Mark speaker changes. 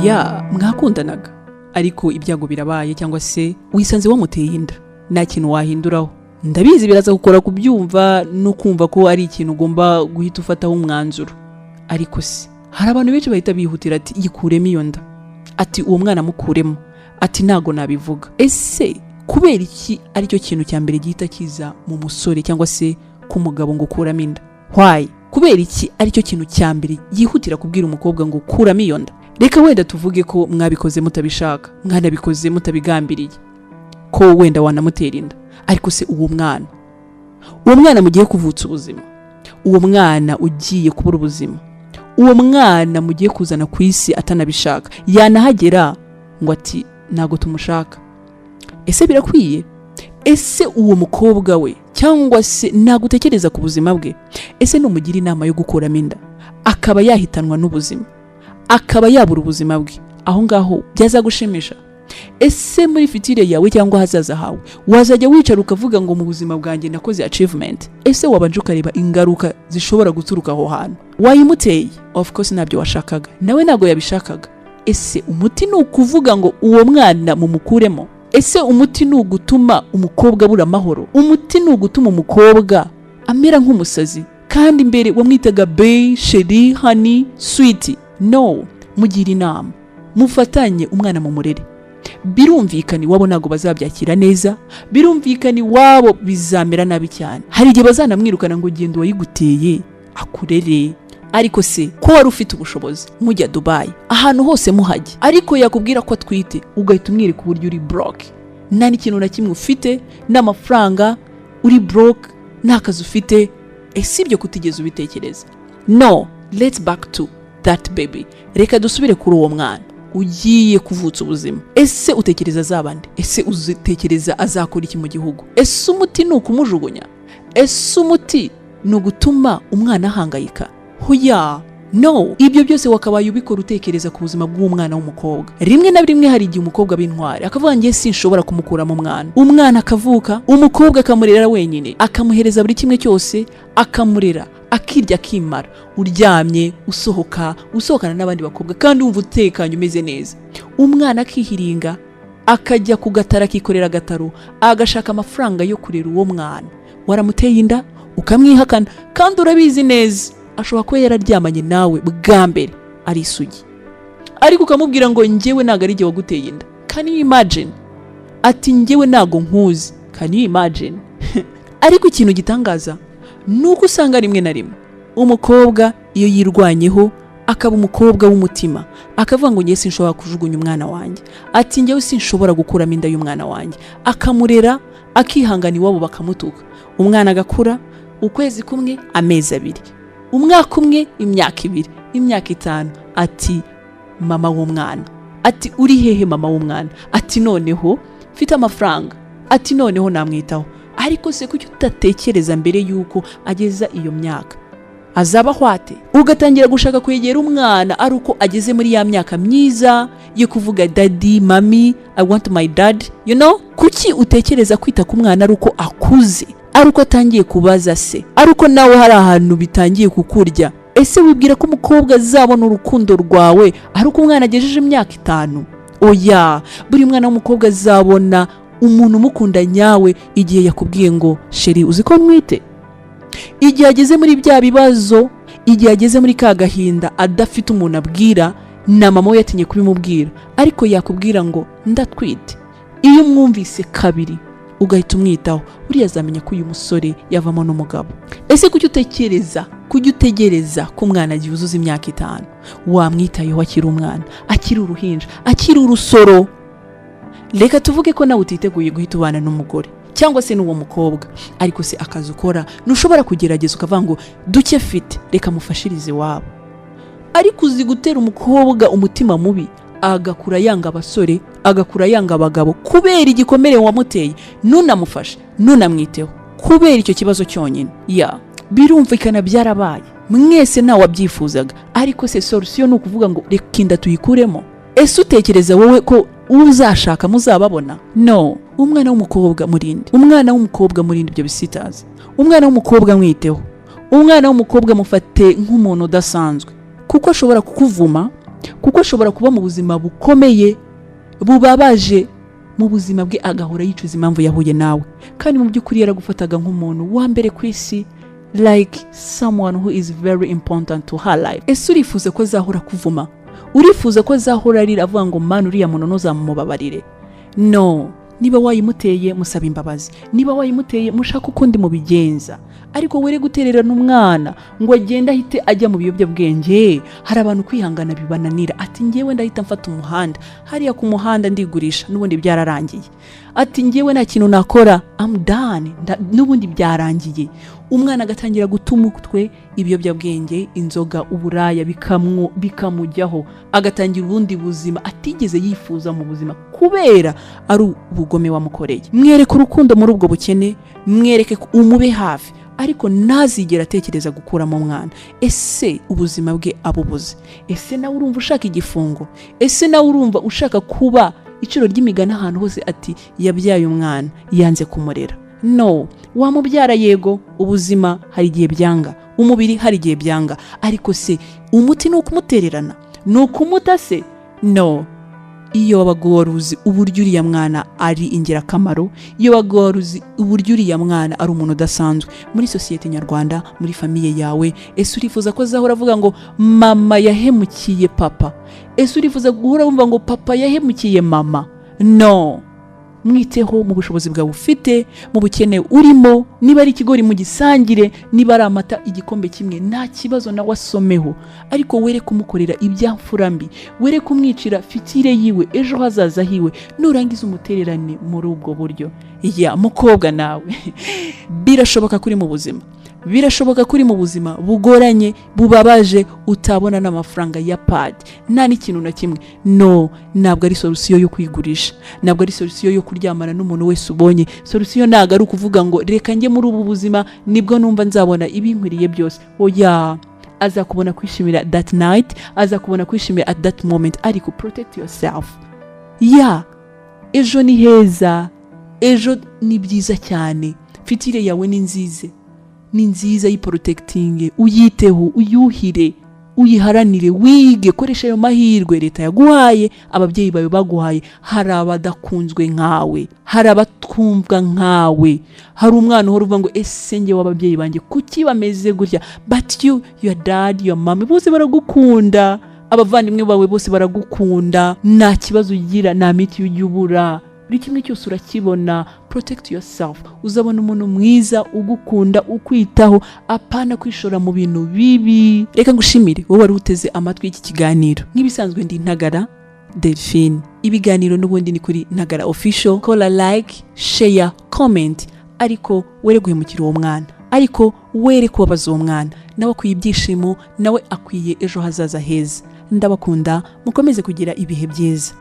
Speaker 1: Ya mwakundanaga, ariko ibyago birabaye, cyangwa se wisanze wamuteye inda, nta kintu wahinduraho. Ndabizi biraza gukora kubyumva no kumva ko ari ikintu ugomba guhita ufataho umwanzuro. Ariko se hari abantu benshi bahita bihutira ati: "Yikuremo iyo nda," ati: "Uwo mwana mukuremo," ati: "Ntago nabivuga." Ese kubera iki aricyo kintu cya mbere gihita kiza mu musore cyangwa se ku mugabo ngo ukuramo inda? Why? Kubera iki aricyo kintu cya mbere yihutira kubwira umukobwa ngo kuramo iyo nda? Reka wenda tuvuge ko mwabikoze mutabishaka, mwanabikoze mutabigambiriye, ko wenda wanamutera inda. Ariko se uwo mwana, uwo mwana mugiye kuvutsa ubuzima, uwo mwana ugiye kubura ubuzima, uwo mwana mugiye kuzana ku isi atanabishaka, yanahagera ngo ati: "Ntabwo tumushaka," ese birakwiye? Ese uwo mukobwa we cyangwa se ntabwo utekereza ku buzima bwe? Ese numugira inama yo gukuramo inda akaba yahitanwa n'ubuzima, akaba yabura ubuzima bwe, aho ngaho byazagushimisha? Ese muri future yawe cyangwa ahazaza hawe wazajya wicara ukavuga ngo: "Mu buzima bwanjye nakoze achievement"? Ese wabanje ukareba ingaruka zishobora guturuka aho hantu wayimuteye? Of course ntabyo washakaga, nawe ntabwo yabishakaga. Ese umuti ni ukuvuga ngo uwo mwana mumukuremo? Ese umuti ni ugutuma umukobwa abura amahoro? Umuti ni ugutuma umukobwa amera nk'umusazi, kandi mbere wamwitaga bae, chéri, honey, sweet? No, mugira inama, mufatanye umwana mumurere. Birumvikana iwabo ntabwo bazabyakira neza, birumvikana iwabo bizamera nabi cyane. Hari igihe bazanamwirukana ngo: "Genda, uwayiguteye akurere." Ariko se ko wari ufite ubushobozi, mujya Dubayi, ahantu hose muhajya, ariko yakubwira ko atwite ugahita umwereka uburyo uri broke, nta n'ikintu na kimwe ufite, n'amafaranga uri broke, nta kazi ufite? Ese ibyo kutigeze ubitekereza? No, let's back to that baby. Reka dusubire kuri uwo mwana ugiye kuvutsa ubuzima. Ese utekereza azaba nde? Ese uzitekereza azakora iki mu gihugu? Ese umuti ni ukumujugunya? Ese umuti ni ugutuma umwana ahangayika? Hoya, no. Ibyo byose wakabaye ubikora utekereza ku buzima bw'umwana w'umukobwa. Rimwe na rimwe hari igihe umukobwa aba intwari, akavuga: "Ngiye sinshobora kumukuramo umwana." Umwana akavuka, umukobwa akamurera wenyine, akamuhereza buri kimwe cyose, akamurera, akirya, akimara. Uryamye, usohoka, usohokana n'abandi bakobwa, kandi wumva utekanye, umeze neza. Umwana akihiringa, akajya ku gataro, akikorera agataro, agashaka amafaranga yo kurera uwo mwana. Waramuteye inda, ukamwihakana, kandi urabizi neza ashobora kuba yararyamanye nawe bwa mbere ari isugi, ariko ukamubwira ngo: "Njyewe ntabwo ari igihe waguteye inda." Can you imagine? Ati: "Njyewe ntabwo nkuzi." Can you imagine? Ariko ikintu gitangaza ni uko usanga rimwe na rimwe umukobwa iyo yirwanyeho, akaba umukobwa w'umutima, akavuga ngo: "Ngewe sinshobora kujugunya umwana wanjye," ati: "Ngewe sinshobora gukuramo inda y'umwana wanjye," akamurera, akihangana, iwabo bakamutuka, umwana agakura, ukwezi kumwe, amezi 2, umwaka umwe, imyaka 2, imyaka 5, ati: "Mama w'umwana," ati: "Uri hehe, mama w'umwana?" Ati: "Noneho mfite amafaranga," ati: "Noneho namwitaho." Ariko se kuki udatekereza mbere y'uko ageza iyo myaka azaba ahwate, ugatangira gushaka kwegera umwana ari uko ageze muri ya myaka myiza yo kuvuga "Daddy, mommy, I want my dad"? Kuki utekereza kwita ku mwana ari uko akuze, ari uko atangiye kubaza se, ari uko nawe hari ahantu bitangiye kukurya? Ese wibwira ko umukobwa azabona urukundo rwawe ari uko umwana agejeje imyaka 5? Oya, buri mwana w'umukobwa azabona umuntu umukunda nyawe igihe yakubwiye ngo: "Chéri, uzi ko ntwite?" Igihe ageze muri bya bibazo, igihe ageze muri ka gahinda, adafite umuntu abwira, na mama we yatinye kubimubwira, ariko yakubwira ngo: "Ndatwite," iyo umwumvise kabiri ugahita umwitaho, buriya azamenya ko uyu musore yavamo n'umugabo. Ese kuki utekereza, kujya utegereza ko umwana yuzuza imyaka 5? Wamwitayeho akiri umwana, akiri uruhinja, akiri urusoro. Reka tuvuge ko nawe utiteguye guhita ubana n'umugore cyangwa se n'uwo mukobwa, ariko se akazi ukora ntushobora kugerageza ukavuga ngo: "Duke mfite, reka mufashirize iwabo"? Ariko uzi gutera umukobwa umutima mubi, agakura yanga abasore, agakura yanga abagabo kubera igikomere wamuteye, ntunamufashe, ntunamwiteho, kubera icyo kibazo cyonyine? Ya, birumvikana byarabaye, mwese ntawe wabyifuzaga. Ariko se solution ni ukuvuga ngo: "Reka inda tuyikuremo"? Ese utekereza wowe ko uzashaka muzababona? No, umwana w'umukobwa murinde, umwana w'umukobwa murinde ibyo bisitaza. Umwana w'umukobwa mwiteho, umwana w'umukobwa mufate nk'umuntu udasanzwe, kuko ashobora kukuvuma. Kuko ashobora kuba mu buzima bukomeye, bubabaje mu buzima bwe, agahora yicuza impamvu yahuye nawe, kandi mu by'ukuri yaragufataga nk'umuntu wa mbere ku isi, like someone who is very important to her life. Ese urifuza ko azahora kuvuma? Urifuza ko azahora arira avuga ngo: "Mana, uriya muntu ntuzamubabarire"? No, niba wayimuteye, musaba imbabazi. Niba wayimuteye, mushaka ukundi mubigenza, ariko were gutererana umwana ngo agende ahite ajya mu biyobyabwenge. Hari abantu kwihangana bibananira, ati: "Ngewe ndahita mfata umuhanda hariya, ku muhanda ndigurisha, n'ubundi byararangiye." Ati: "Ngewe nta kintu nakora, I'm done, n'ubundi byarangiye." Umwana agatangira guta umutwe, ibiyobyabwenge, inzoga, uburaya bikamujyaho, agatangira ubundi buzima atigeze yifuza mu buzima kubera ari ubugome wamukoreye. Mwereke urukundo muri ubwo bukene, mwereke ko umube hafi, ariko ntazigere atekereza gukuramo umwana. Ese ubuzima bwe abubuze? Ese nawe urumva ushaka igifungo? Ese nawe urumva ushaka kuba iciro ry'imigani ahantu hose, ati: "Yabyaye umwana, yanze kumurera"? No, wamubyara, yego, ubuzima hari igihe byanga, umubiri hari igihe byanga, ariko se umuti ni ukumutererana? Ni ukumuta se? No, iyo wabaga wari uzi uburyo uriya mwana ari ingirakamaro, iyo wabaga wari uzi uburyo uriya mwana ari umuntu udasanzwe muri sosiyete nyarwanda, muri famille yawe, ese urifuza ko azahora avuga ngo: "Mama yahemukiye papa"? Ese urifuza guhora wumva ngo: "Papa yahemukiye mama"? No, mwiteho mu bushobozi bwawe ufite, mu bukene urimo. Niba ari ikigori, mugisangire. Niba ari amata igikombe kimwe, nta kibazo, nawe asomeho, ariko were kumukorera ibyamfura mbi, were kumwicira future yiwe, ejo hazaza hiwe, nurangiza umutererane muri ubwo buryo. Ya mukobwa nawe, birashoboka kuri mu buzima, birashoboka ko uri mu buzima bugoranye, bubabaje, utabona n'amafaranga ya pad, nta n'ikintu na kimwe. No, ntabwo ari solution yo kwigurisha, ntabwo ari solution yo kuryamana n'umuntu wese ubonye. Solution ntabwo ari ukuvuga ngo: "Reka njye muri ubu buzima, nibwo numva nzabona ibinkwiriye byose." Oya, azakubona kwishimira that night, azakubona kwishimira at that moment, ariko protect yourself. Ya, ejo ni heza, ejo ni byiza cyane. Future yawe ni nziza, ni nziza. Yiprotectinge, uyiteho, uyuhire, uyiharanire, wige, koresha ayo mahirwe leta yaguhaye, ababyeyi bawe baguhaye. Hari abadakunzwe nkawe, hari abatwumvwa nkawe, hari umwana uhora uvuga ngo: "Ese njye w'ababyeyi banjye kuki bameze gutya?" But you, your dad, your mom, bose baragukunda, abavandimwe bawe bose baragukunda. Nta kibazo ugira, nta miti ujya ubura, buri kimwe cyose urakibona. Protect yourself, uzabona umuntu mwiza ugukunda, ukwitaho, apana kwishora mu bintu bibi. Reka ngushimire wowe wari uteze amatwi y'iki kiganiro. Nk'ibisanzwe, ndi Ntagara Delphine. Ibiganiro n'ubundi ni kuri Ntagara Official. Kora like, share, comment, ariko were guhemukira uwo mwana, ariko were kubabaza uwo mwana. Nawe akwiye ibyishimo, nawe akwiye ejo hazaza heza. Ndabakunda, mukomeze kugira ibihe byiza.